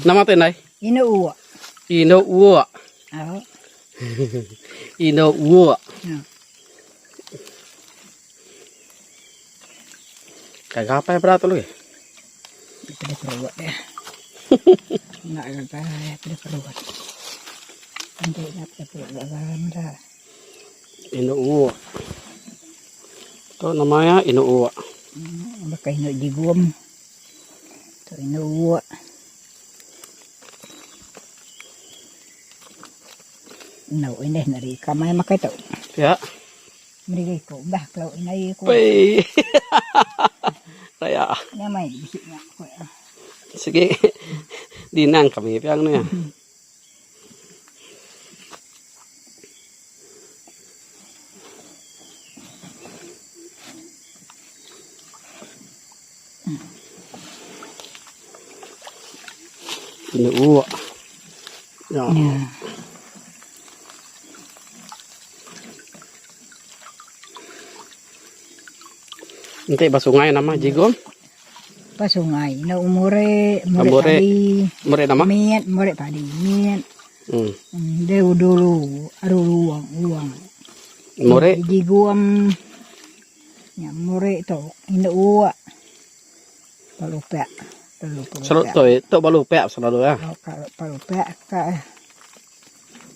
Nama tu indai? Indu uak. Indu uak. Au. Indu uak. Ya. Gaga apa peda tu lagi? Peda perut dia. Enggak gaga peda perut. Nanti nak peda perut gaga meda. Indu uak. Tu nama iya indu uak. Baka indu jigum. Tu indu uak. Indu indah neri kamai makai tu. Ya. Meri ko bah kalau indai ko. Pei. Raya. Nyamai bisi nya ko. Sigi dinang kami piang ni. Ini uak. Ya. Ya. Enti ba sungai nama jigong? Ba sungai enda umure, mure Mure. padi. Mure nama? Mit, mure padi mit. Hmm. Deh dulu aru luang luang. Mure. Jigong. Nya mure tu indu uak. Palupek. Selalu tu tu balupek selalu ya. Oh, kalau palupek ka.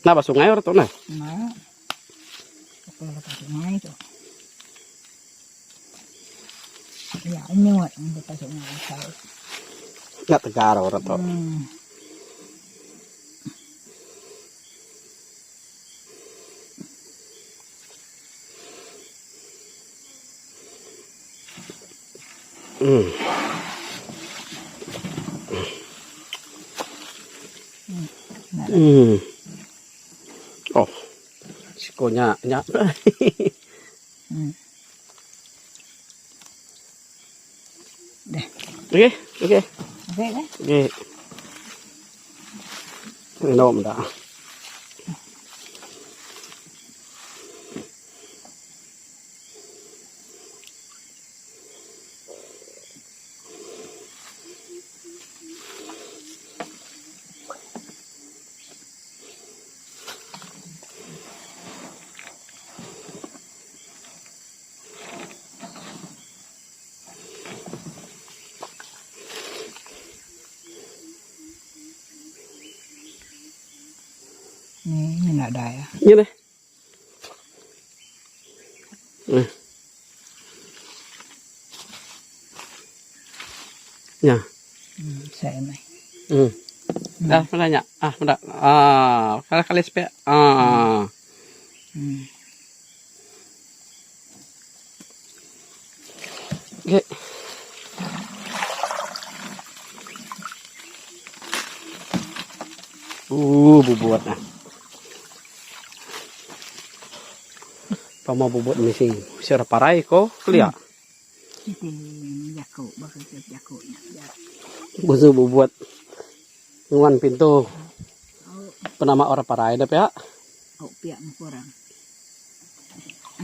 Nah ba sungai orang tu nah. Nah. Kalau ba sungai tu. Ya, nyuat ba sungai kau. Nak tegar orang tu. Hmm. Hmm. Hmm. Oh. Siko nya nya. Hmm. Dah. Okey, okey. Okey kan? Okey. Endo meda. Ni ni nadai ah. Nya deh. Eh. Nya. Hmm, saya mai. Hmm. Dah pernah nya. Ah, meda. Ah, kali kali sepek. Ah. Hmm. Okey. Bubut nah. Pama bubut misi sira parai ko kelia. Siti jaku baka ke jaku nya ja. Busu bubut nguan pintu penama orang parai da pia. Au pia meh kurang.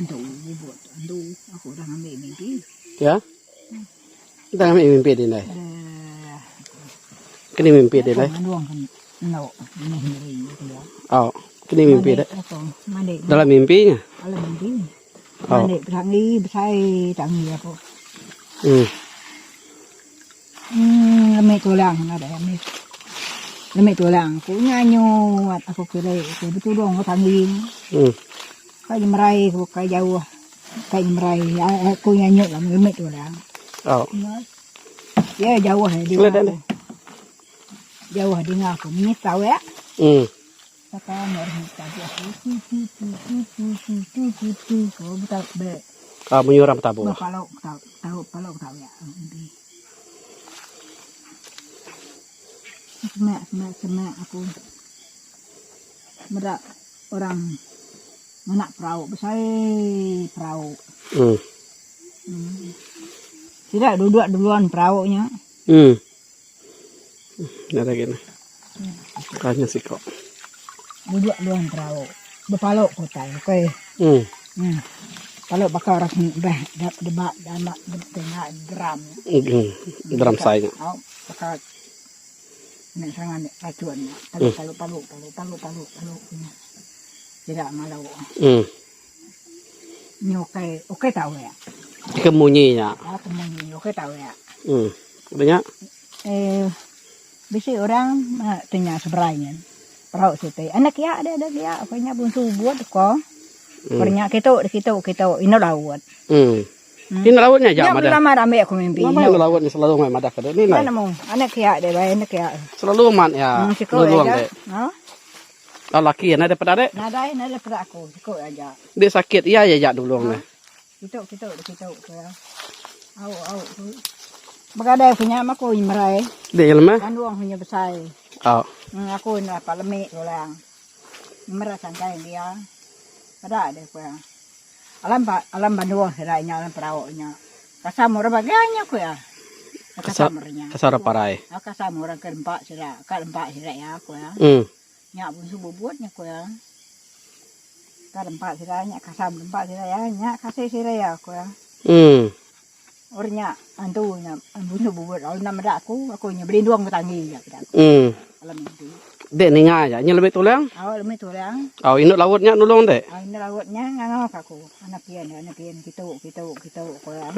Antu bubut tu antu aku udah ngambi mimpi. Ya. Udah ngambi mimpi di ndai. Dah. Kini mimpi di ndai. Mandung kan endo meh ngeri kelia. Au, kini mimpi deh. Mandi. Dalam mimpi nya. Dalam mimpi. Au. Mandi betangi besai tangi aku. Hmm. Hmm, lemi tulang nadai ambi. Lemi tulang aku nyanyut aku kili aku betulung ke tangi. Hmm. Kai nyemerai ku kai jauh. Kai nyemerai aku nyanyut lah lemi tulang. Oh. Ya jauh dinga aku. Jauh dinga aku menyitau ya. Hmm. Sapa orang tabuh aku tu tu tu tu tu tu tu tu tu tu betul be. Ah munyi orang betabuh. Bepalau tau tau palau tau ya. Semak semak semak aku meda orang ngena perau besai perau. Hmm. Hmm. Sida duduk duluan perau nya. Hmm. Nadai gini. Kanya siko. Duduk duluan perau. Bepaluk ku utai okey. Hmm. Hmm. Paluk baka orang bah debak dama tengah drum. Hmm. Drum sai nya. Au baka. Enda serangan racun nya. Palu palu palu palu palu palu palu nya. Sida malu. Nyu ukai ukai tau iya. Ke munyi nya. Ah ke munyi ukai tau iya. Udah nya. Eh bisi orang ti nya seberai nya. Perau siti. Anak iya deh anak iya ko nya bunsu ubut ko. Ko nya kitu kitu kitu indu laut. Ti enda laut nya aja Nya madah. belama dah ambi aku mimpi. Nama enda laut nya selalu mai madah ka dek ni Enda nai. nemu. Anak kia dek bai anak kia. Selalu amat iya Hmm, siku nulung aja. dek. Ha? Lalu laki iya nadai peda dek. Nadai, nadai peda aku. Siku aja. Dek sakit iya aja nulung Ha? dek. Kitu kitu dek kitu ku iya. Au au ku. Begadai ku nya mah aku nyemerai. Dek iya lemah. Kandung ku nya besai. Au. Hmm, aku enda dapat lemi tulang. Nyemerai sangkai dia. Peda dek ku iya. Alam ba alam bandung sida nya alam perau nya. Kasam orang bagai nya ku iya. Kasam orang nya. Kasam orang parai. Kasam orang ke dempa sida ka dempa sida iya ku iya. Nya bunsu bubut nya ku iya. Ka dempa sida nya kasam dempa sida iya nya kasih sida iya ku iya. Orang nya antu nya bunsu bubut lalu enda meda aku, aku nya belindung ba tanggi ja peda aku. Alam mimpi. Dek ninga aja nya lebih tulang. Au lebih tulang. Au indu laut nya nulung dek. Au indu laut nya ngangau ka aku. Anak pian anak pian kitu kitu kitu ko iya.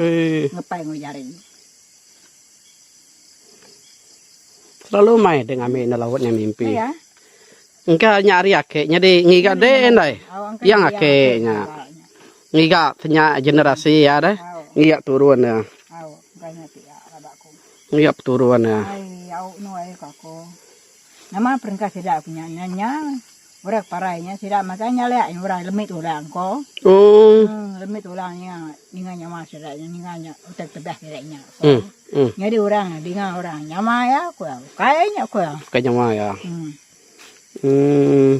Ngepai enggau jari. Selalu mai dek ngambi indu laut nya mimpi. Ya. Engka nya ari ake nyadi ngiga dek indai. Yang ake nya. Ngiga nya generasi iya deh. Ngiga turun iya. Ngiga peturun iya. Ai au nu ai ko aku. Nama perengka sida ku nya nya nya orang parai nya sida makai nya lek orang lemi tulang ko. Ooh. Lemi tulang nya ninga nyawa sida nya ninga nya utai tebah sida nya ko. Nyadi orang dinga orang nyama iya ku iya. Ukai nya ku iya. Ukai nyawa iya. Ooh.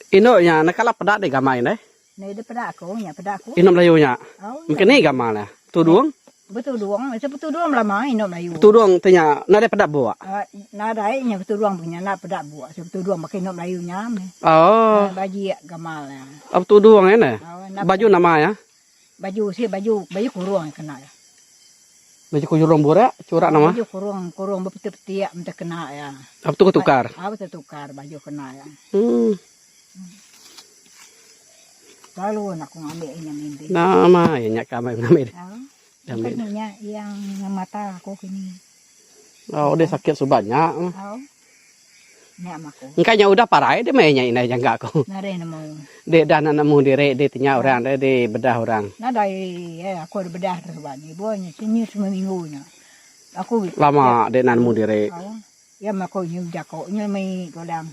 Indu nya enda kala peda deh gamal indai. Enda ida peda aku nya peda aku. Indu Melayu nya. Mungkin ni gamal iya. Tudung. Betudung, mesti betudung belama indu Melayu. Betudung ti nya nadai peda buk. Nadai nya betudung punya enda peda buk. Sebab betudung baka indu Melayu nya meh. Oh. Bajik gamal iya. Oh betudung iya neh. Baju nama iya? Baju si baju baju kurung iya kena iya. Baju kurung burak curak nama? Baju kurung kurung bepetik-petik meh kena iya. Apa tu tukar? Apa tu tukar baju kena iya. Hmm. Selalu aku ngambil inya mimpi. Nama iya nya ka amai ngambil. Ha. Ambil nya yang mata aku kini. Oh, dia sakit suba nya. Oh. Nya mah aku. Engka nya udah parai dia meh nya indai jangka aku. Nadai nemu. Dia dah nak nemu diri dia tanya orang dia di bedah orang. Nadai eh aku ada bedah suba ni. Ibu nya sini seminggu nya. Aku lama dia nak nemu diri. Oh. Ya mah aku nyu jako nyu mei golang.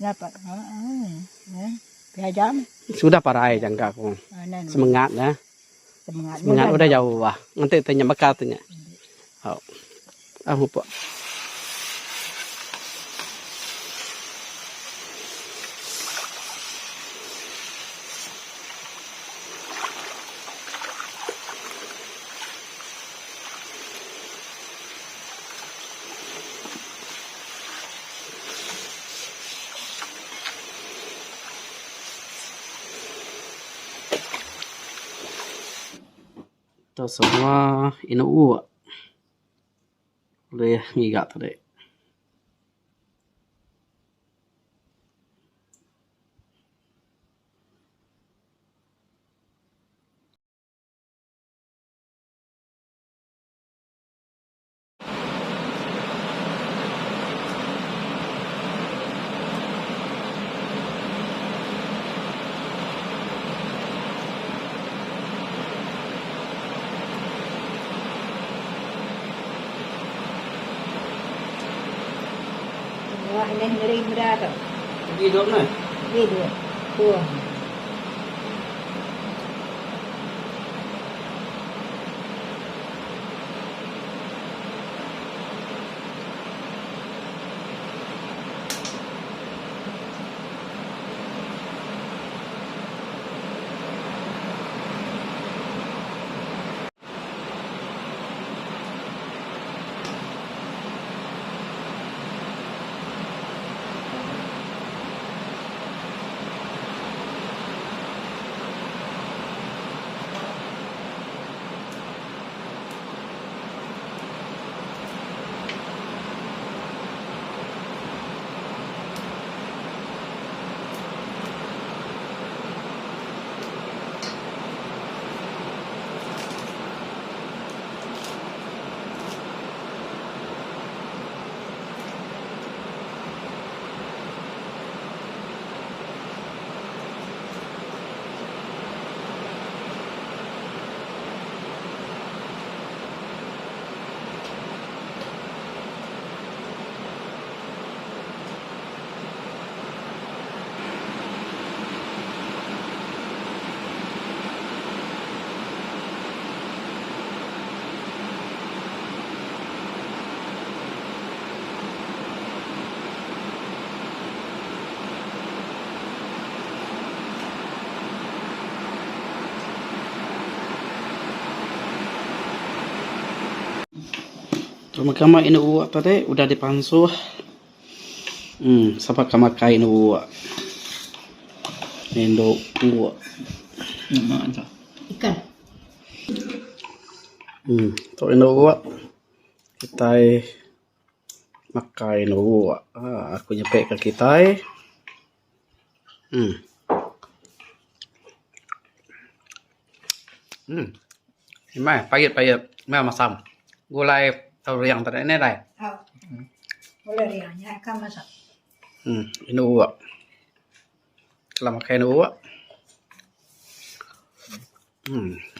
Nya pa eh pia jam. Sudah parai jangka aku. Semengat dah. Semengat. Semengat udah jauh ah. Nganti tanya bekal tanya. Au. Ah mupuk. Tu semua inu uk ulih ngiga tadi. Idup neh. Idup. Puh. Tu mega meh indu uwak tadi udah dipansuh uhh sapa ka makai indu uwak. Indu uwak. Uhh tu indu uwak kitai makai indu uwak uhh aku nyepe ka kitai uhh. Uhh meh pait pait meh masam gulai tau riang tadi neh dai. Gulai riang nya ka masam. Uhh indu uwak. Kala makai indu uwak. Uhh.